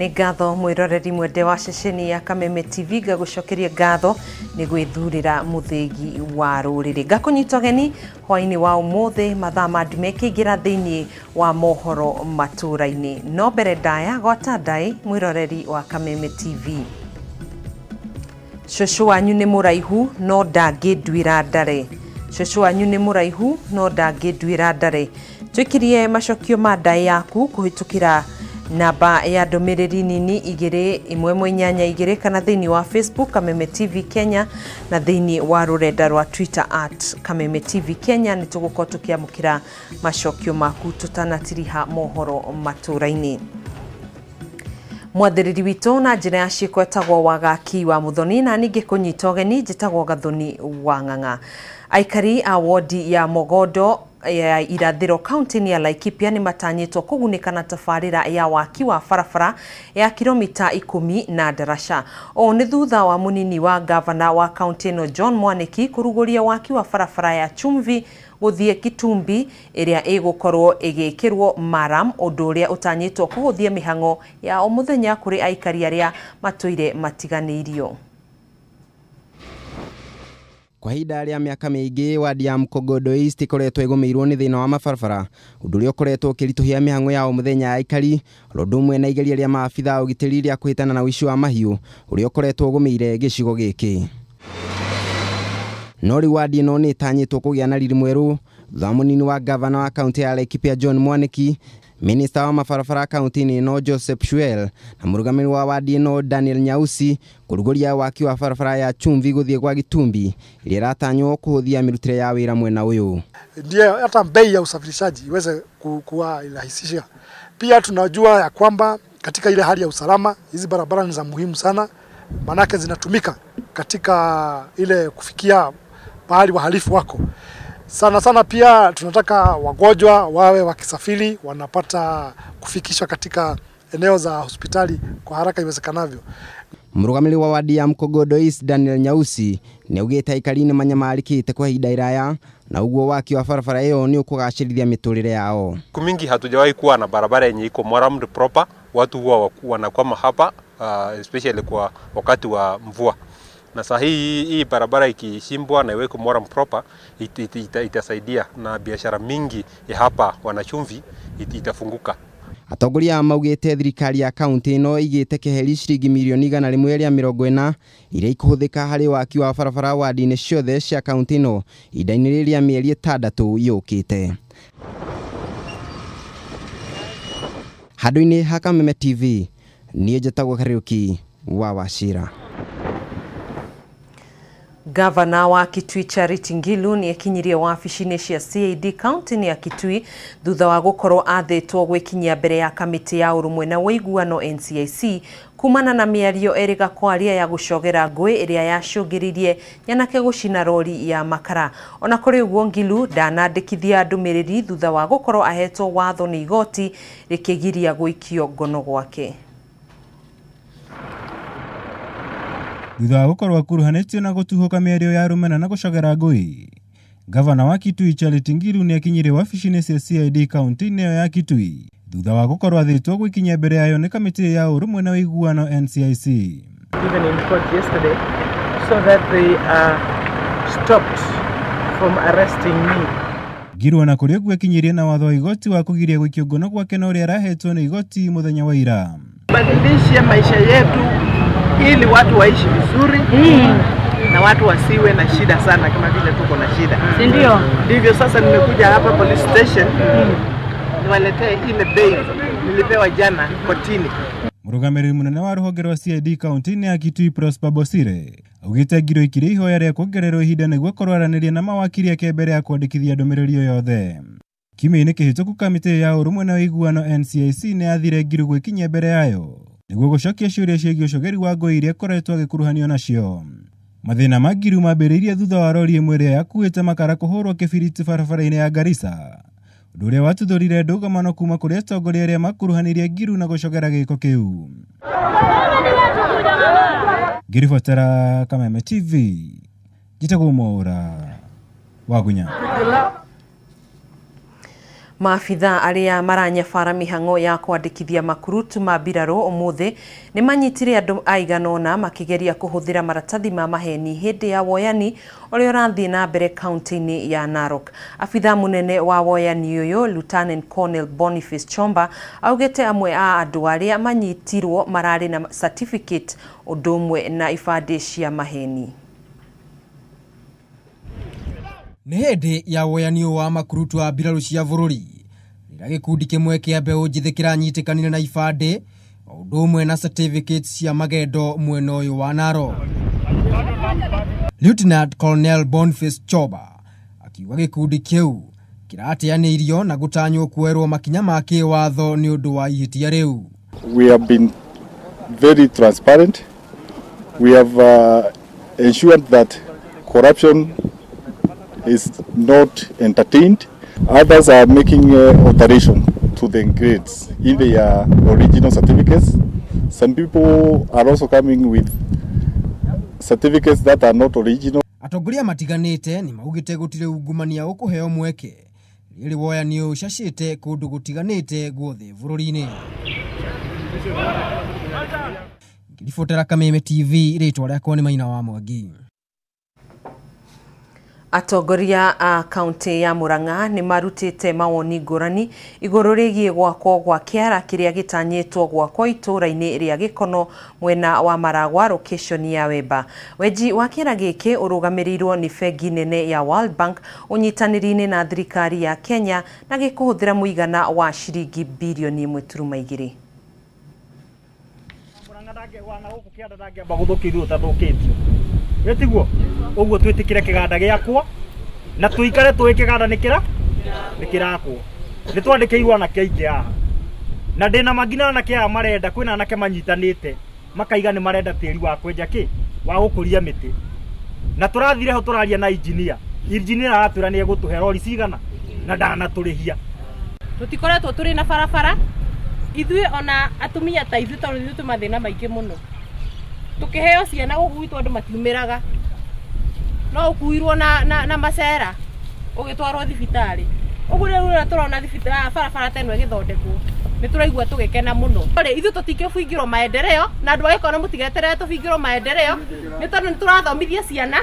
Nĩ ngatho mwĩroreri mwende wa ceceni ya Kameme TV, ngagũcokeria ngatho nĩ gwĩthurĩra mũthĩgi wa rũrĩrĩ. Ngakũnyita ũgeni hwaĩ-inĩ wa ũmũthĩ mathaa ma ndume ĩkĩingĩra thĩinĩ wa mohoro matũra-inĩ. No mbere ndaya gwata ndaĩ mwĩroreri wa Kameme TV. Cũcũ wanyu nĩ mũraihu no ndangĩnduĩra ndare. Cũcũ wanyu nĩ mũraihu no ndangĩnduĩra ndare. Twĩkirie macokio ma ndaĩ yaku kũhĩtũkĩra namba ya ndũmĩrĩri nini 21882 kana thĩinĩ wa Facebook Kameme TV Kenya na thĩinĩ wa rũrenda rwa Twitter at Kameme TV Kenya. Nĩ tũgũkorwo tũkĩamũkĩra macokio maku tũtanatiriha mohoro matũra-inĩ. Mwathĩrĩri witũ na njĩra ya ciĩko etagwo Wagaki wa Muthoni, na ningĩ kũnyita ũgeni njĩtagwo Gathoni wa Ng'ang'a. Aikari a wodi ya Mogondo ya Irathĩro kaunti-inĩ ya Laikipia nĩ matanyĩtwo kũgunĩka na tabarĩra ya waki wa barabara ya kilomita 10 na ndaraca. Ũũ nĩ thutha wa mũnini wa gavana wa kaunti ĩno John Mwaniki kũrugũria waki wa barabara ya Chumvi gũthiĩ Kitumbi ĩrĩa ĩgũkorwo ĩgĩkĩrwo maram, ũndũ ũrĩa ũtanyĩtwo kũhũthia mĩhang'o ya o mũthenya kũrĩ aikari arĩa matũire matiganĩirio. Kwa ihinda rĩa mĩaka mĩingĩ wadi ya Mkogodo East ĩkoretwo ĩgũmĩirwo nĩ thĩna wa mabarabara, ũndũ ũrĩa ũkoretwo ũkĩritũhia mĩhang'o ya o mũthenya ya aikari, oro ũndũ ũmwe na igeria rĩa maabitha a ũgitĩri rĩa kũhĩtana na ũici wa mahiũ ũrĩa ũkoretwo ũgũmĩire gĩcigo gĩkĩ. No rĩu wadi ĩno nĩ ĩtanyĩtwo kũgĩa na riri mwerũ thutha wa mũnini wa gavana wa kaunti ya Laikipia John Mwaniki, minista wa mabarabara kaunti-inĩ ĩno Joseph Shuel na mũrũgamĩrĩri wa wadi ĩno Daniel Nyausi kũrugũria waki wa barabara ya Chumvi gũthiĩ gwa Gitumbi ĩrĩa ĩratanywo kũhũthia mĩrutĩre ya wĩra mwena ũyũ. Ndiyo hata bei ya usafirishaji iweze kuwa irahisisha. Pia tunajua ya kwamba katika ile hali ya usalama hizi barabara ni za muhimu sana, manake zinatumika katika ile kufikia pahali wahalifu wako. Sana sana pia tunataka wagonjwa wawe wakisafiri wanapata kufikishwa katika eneo za hospitali kwa haraka iwezekanavyo. Mũrũgamĩrĩri wa wadi ya Mkogodo East Daniel Nyausi nĩaugĩte aikari nĩ manyamarĩkĩte kwa ihinda iraya na ũguo waki wa barabara ĩyo nĩ ũkũgacĩrithia mĩtũrĩre yao. Siku mingi hatujawahi kuwa na barabara yenye iko mwaramd proper, watu huwa wanakwama hapa especially kwa wakati wa mvua. Na saa hii barabara ikishimbwa na iwekwe mwaram proper itasaidia na biashara mingi ya hapa wanachumvi itafunguka. Atongoria maugĩte thirikari ya kaunti ĩno ĩigĩte keheri ciringi mirioni 140 iria ikũhũthĩka harĩ waki wa barabara wadi-inĩ ciothe cia kaunti ĩno ihinda-inĩ rĩrĩ rĩa mĩeri 6 yũkĩte. Handũ-inĩ ha Kameme TV, niĩ njĩtagwo Kariũki wa Wachira. Gavana wa Kitui Charity Ngilu nĩ ekinyirie wabici-inĩ cia CID kaunti-inĩ ya Kitui thutha wa gũkorwo athĩtwo gwĩkinyia mbere ya kamĩtĩ ya ũrũmwe na ũiguano NCIC kumana na mĩario ĩrĩga kwaria ya gũcogera ngũĩ ĩrĩa yacũngĩrĩirie nyanake gũcina rori ya makara. Ona kũrĩ ũguo Ngilu ndanandĩkithia ndũmĩrĩri thutha wa gũkorwo ahetwo watho nĩ igoti rĩkĩgiria gũikio ngono gwake. Thutha wa gũkorwo akuruhanĩtio na gũtuhũka mĩario ya rũmena na gũcogera ngũĩ, gavana wa Kitui Charity Ngilu nĩ akinyire wabici-inĩ cia CID kaunti-inĩ ĩyo ya Kitui thutha wa gũkorwo athĩtwo gwĩkinyia mbere yayo nĩ kamĩtĩ ya ũrũmwe na ũiguano NCIC. Even in court yesterday, so that they are stopped from arresting me. Ngilu ona kũrĩ ũguo ekinyirie na watho wa igoti wa kũgiria gũikio ngono gwake na ũrĩa arahetwo nĩ igoti mũthenya wa ira. Badilishe maisha yetu ili watu waishi vizuri na watu wasiwe na shida sana kama vile tuko na shida. Si ndio? Ndivyo sasa nimekuja hapa police station niwaletee ile bail nilipewa jana kotini. Mũrũgamĩrĩri mũnene wa rũhonge rwa CID kaunti-inĩ ya Kitui Prosper Bosire augĩte Ngilu aikirie ihoya rĩa kuongererwo ihinda nĩguo akorwo aranĩria na mawakiri ake mbere ya kwandĩkithia ndũmĩrĩri o yothe. Kiumia-inĩ kĩhĩtũku kamĩtĩ ya ũrũmwe na ũiguano NCIC nĩ yathire Ngilu gwĩkinyia mbere yayo nĩguo gũcokia ciũria ciĩgiĩ ũcogeri wa ngũĩ iria ĩkoretwo agĩkuruhanio nacio. Mathĩna ma Ngilu mambĩrĩirie thutha wa rori ĩmwe ĩrĩa yakuĩte makara kũhũrwo kĩbiriti barabara-inĩ ya Garissa, ũndũ ũrĩa watuthũrire ndũgamano kuma kũrĩ atongoria arĩa makuruhanirie Ngilu na gũcogera gĩko kĩu. Ngĩribotera Kameme TV, njĩtagwo Mwaũra wa Gunya. Maabitha arĩa maranyabara mĩhang'o ya kwandĩkithia makurutu ma mbirarũ ũmũthĩ nĩ manyitire andũ aigana ũna makĩgeria kũhũthĩra maratathi ma maheni hĩndĩ ya woyani ũrĩa ũrathiĩ na mbere kaunti-inĩ ya Narok. Abitha mũnene wa woyani ũyũ Lieutenant Colonel Boniface Chomba augĩte amwe a andũ arĩa manyitirwo mararĩ na certificate ũndũ ũmwe na ibandĩ cia maheni. Nĩ hĩndĩ ya woyani wa makurutu wa mbirarũ cia bũrũri rĩrĩa gĩkundi kĩmwe kĩa mbeũ njĩthĩ kĩranyitĩkanire na ibandĩ o ũndũ ũmwe na certificate cia magendo mwena ũyũ wa Narok. Lieutenant Colonel Boniface Choba akiuga gĩkundi kĩu kĩrateanĩirio na gũtanywo kuoerwo makinya ma kĩwatho nĩ ũndũ wa ihĩtia rĩu. We have been very transparent. We have ensured that corruption is not entertained. Others are making alteration to the grades in their original certificates. Some people are also coming with certificates that are not original. Atongoria matiganĩte nĩ maugĩte gũtirĩ ungumania ũkũheo mweke rĩrĩ woyani ũcacĩte kũndũ gũtiganĩte guothe bũrũri-inĩ. Ngĩribotera Kameme TV, rĩtwa rĩakwa nĩ Maina wa Mwangi. Atongoria a kaunti ya Murang'a nĩ marutĩte mawoni ngũrani igũrũ rĩgiĩ gwakwo gwa kĩara kĩrĩa gĩtanyĩtwo gwakwo itũũra-inĩ rĩa Gĩkono mwena wa Maragwa location ya Wemba. Wenji wa kĩara gĩkĩ ũrũgamĩrĩirwo nĩ bengi nene ya World Bank ũnyitanĩri-inĩ na thirikari ya Kenya na gĩkũhũthĩra mũigana wa ciringi birioni 1.2. Wetiguo uguo twitikire kiganda giakwa na tuikare twi kiganda nikira nikirakwo ni twandikirwo anake aingi haha na ndina mangina anake aya marenda kwina anake manyitanite makaiga ni marenda tiri wa kwenja ki wa gukuria miti na turathire ho turaria na engineer aratwira ni egutuhe rori cigana na ndanatũrĩhia. Tutikoretwo turi na barabara ithuĩ ona atumia ta ithuĩ tondũ ithuĩ twĩ mathĩna maingĩ mũno tukiheo ciana gũkũ gwitũ andũ matiumĩraga no ũkuirwo na macera ũgĩtwarwo thibitarĩ ũguo rĩu rĩrĩa tũrona thibitarĩ barabara ta ĩno ĩgĩthondekwo nĩ tũraigua tũgĩkena mũno. Ithuĩ tũtingĩbingĩrwo maendeleo na andũ a Gĩkono mũtigeterere tũbingĩrwo maendeleo nĩ tondũ nĩ tũrathomithia ciana.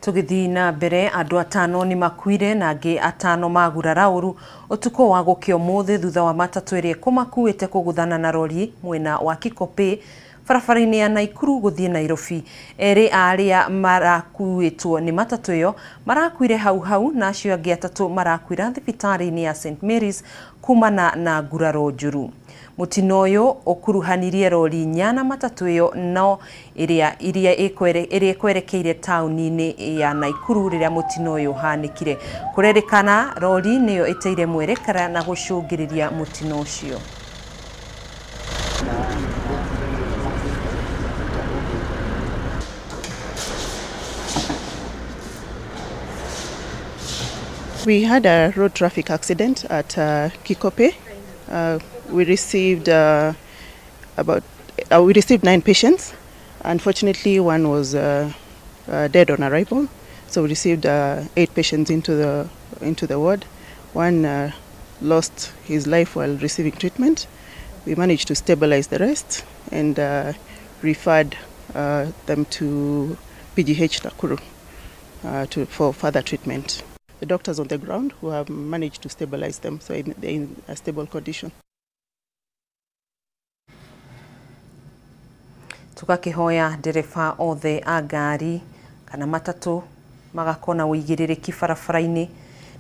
Tũgĩthiĩ na mbere andũ atano nĩ makuire na angĩ atano magurara ũru ũtukũ wa gũkĩa ũmũthĩ thutha wa matatũ ĩrĩa ĩkũmakuĩte kũgũthana na rori mwena wa Kikopey barabara-inĩ ya Naikuru gũthiĩ Nairobi. Erĩ a arĩa marakuĩtwo nĩ matatũ ĩyo marakuire hau hau na acio angĩ atatũ marakuira thibitarĩ-inĩ ya St Mary's kumana na nguraro njũru. Mũtino ũyũ ũkuruhanirie rori inya na matatũ ĩyo no ĩrĩa ĩkwerekeire taũni-inĩ ya Naikuru rĩrĩa mũtino ũyũ ũhanĩkire. Kũrerĩkana rori nĩyo ĩteire mwerekera na gũcũngĩrĩria mũtino ũcio. We had a road traffic accident at Kikopey. We received 9 patients. Unfortunately, one was dead on arrival. So we received 8 patients into the ward. One lost his life while receiving treatment. We managed to stabilize the rest and referred them to PGH Nakuru for further treatment. The doctors on the ground who have managed to stabilize them, so they're in a stable condition. Tukakihoya ndereba othe a ngari kana matatu magakona ũigĩrĩrĩki barabara-inĩ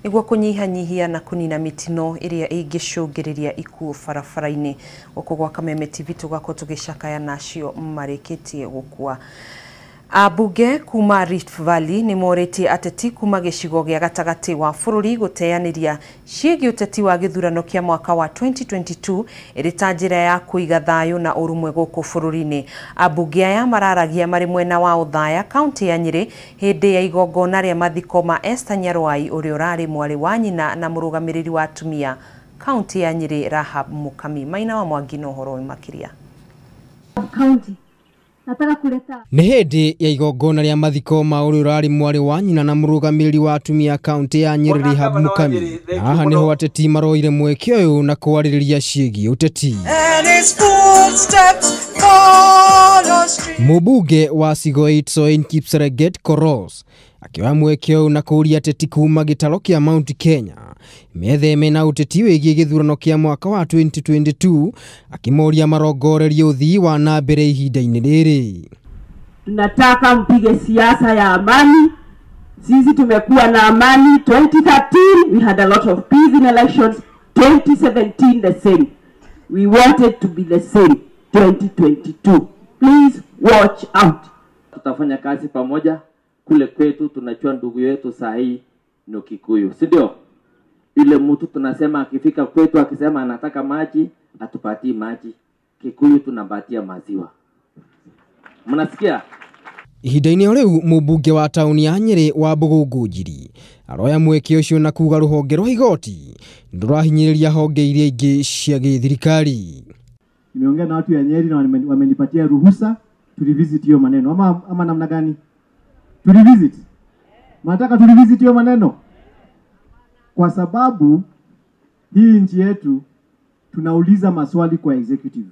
nĩguo kũnyihanyihia na kũnina mĩtino ĩrĩa ĩngĩcũngĩrĩria ikuũ barabara-inĩ. Gũkũ gwa Kameme TV tũgakorwo tũgĩcakaya nacio marĩkĩtie gũkua. Ambunge kuma Rift Valley nĩ morĩtie ateti kuma gĩcigo gĩa gatagatĩ wa bũrũri gũteanĩria ciĩgiĩ ũteti wa gĩthurano kĩa mwaka wa 2022 ĩrĩ ta njĩra ya kũiga thayũ na ũrũmwe gũkũ bũrũri-inĩ. Ambunge aya mararagia marĩ mwena wa Othaya kaunti ya Nyĩrĩ hĩndĩ ya igongona rĩa mathiko ma Esther Nyarwai ũrĩa ũrarĩ mwarĩ wa nyina na mũrũgamĩrĩri wa atumia kaunti ya Nyĩrĩ Rahab Mukami. Maina wa Mwangi na ũhoro makĩria. Kaunti Nataka kuleta Nĩ hĩndĩ ya igongona rĩa mathiko ma ũrĩa ũrarĩ mwarĩ wa nyina na mũrũgamĩrĩri wa atumia kaunti ya Nyeri Rehab Mukami. Na haha nĩho ateti maroire mweke ũyũ na kwarĩrĩria ciĩgiĩ ũteti. And his footsteps follow street. Mũmbunge wa Sigoit Soin Kipsereget Koros akĩoya mweke ũyũ na kũũria ateti kuma gĩtaro kĩa Mount Kenya metheme na ũteti wĩgiĩ gĩthurano kĩa mwaka wa 2022, akĩmoria marongorerie ũthii wa na mbere ihinda-inĩ rĩrĩ. Tunataka mpige siasa ya amani. Sisi tumekuwa na amani. 2013 we had a lot of peace in elections. 2017 the same. We want it to be the same 2022. Please watch out. Tutafanya kazi pamoja kule kwetu, tunajua ndugu yetu saa hii ni Kikuyu, si ndio? Yule mtu tunasema akifika kwetu akisema anataka maji, atupatie maji. Kikuyu tunapatia maziwa. Mnasikia? Ihinda-inĩ o rĩu mũmbunge wa taũni ya Nyĩrĩ wa Mbũgũ Njiri aroya mweke ũcio na kuga rũhonge rwa igoti ndũrahinyĩrĩria honge iria ingĩ cia gĩthirikari. Nimeongea na watu ya Nyeri na wamenipatia ruhusa to revisit hiyo maneno ama namna gani? To revisit. Mnataka to revisit hiyo maneno? Kwa sababu hii nchi yetu tunauliza maswali kwa executive.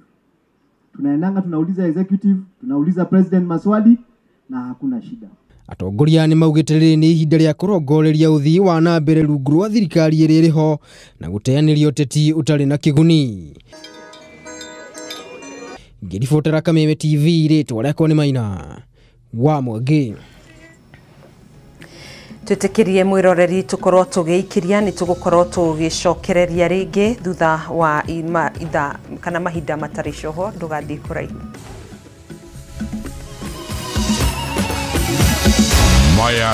Tunaendanga tunauliza executive, tunauliza president maswali na hakuna shida. Atongoria nĩ maugĩte rĩrĩ nĩ ihinda rĩa kũrongoreria ũthii wa na mbere rungu rwa thirikari ĩrĩa ĩrĩ ho na gũteanĩria ũteti ũtarĩ na kĩguni. Ngĩribotera Kameme TV, rĩtwa rĩakwa nĩ Maina wa Mwangi. Twĩtĩkĩrie mwĩroreri tũkorwo tũgĩikiria nĩ tũgũkorwo tũgĩcokereria rĩngĩ thutha wa ithaa kana mahinda matarĩ coho, ndũgathiĩ kũraihu. Maya.